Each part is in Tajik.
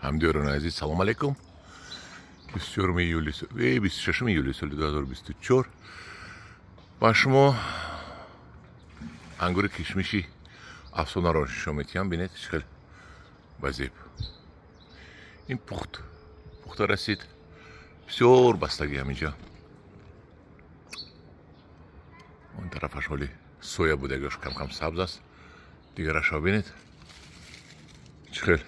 Ҳамдиёрони азиз, салом алейкум. 24 июли, 26 июли соли 2024 ба шумо ангури кишмиши афсонаро нишон медиҳам. Бинед, чӣ хел ба зеб. Ин пухт, пухта расид. Бисёр бастагӣ ҳаминҷа. Он тарафаш ҳоли соя будагиаш кам-кам сабз аст. Дигарашро бинед, чӣ хел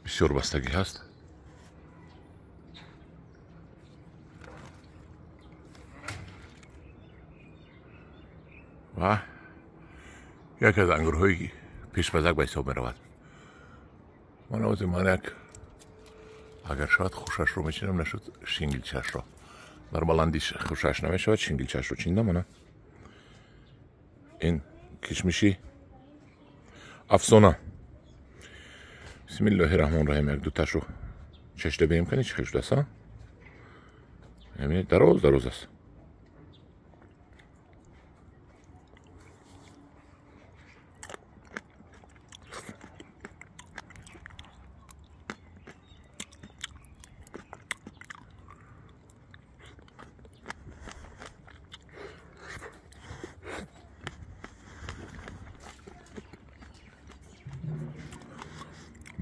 бисёр бастагӣ ҳаст. Ва яке аз ангурҳои пешпазак ба ҳисоб меравад. Ман ози ман як агар шавад хушашро мечинам, нашуд шингилчашро. Дар баландӣ хушаш намешавад, шингилчашро чиндам. Ана ин кишмиши афсона. Бисмиллоҳи раҳмони раҳим. Як дуташро чашида бинем, кани чӣ хел шудааст. Дароз дароз аст.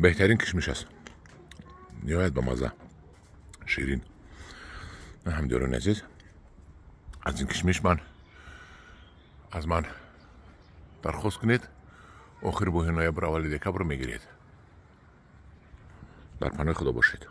Беҳтарин кишмиш аст, ниҳоят ба мазза, ширин. Ҳамдиёрони азиз, аз ин кишмиш ман аз ман дархост кунед, охири моҳи ноябр, аввали декабр мегиред. Дар паноҳи Худо бошед.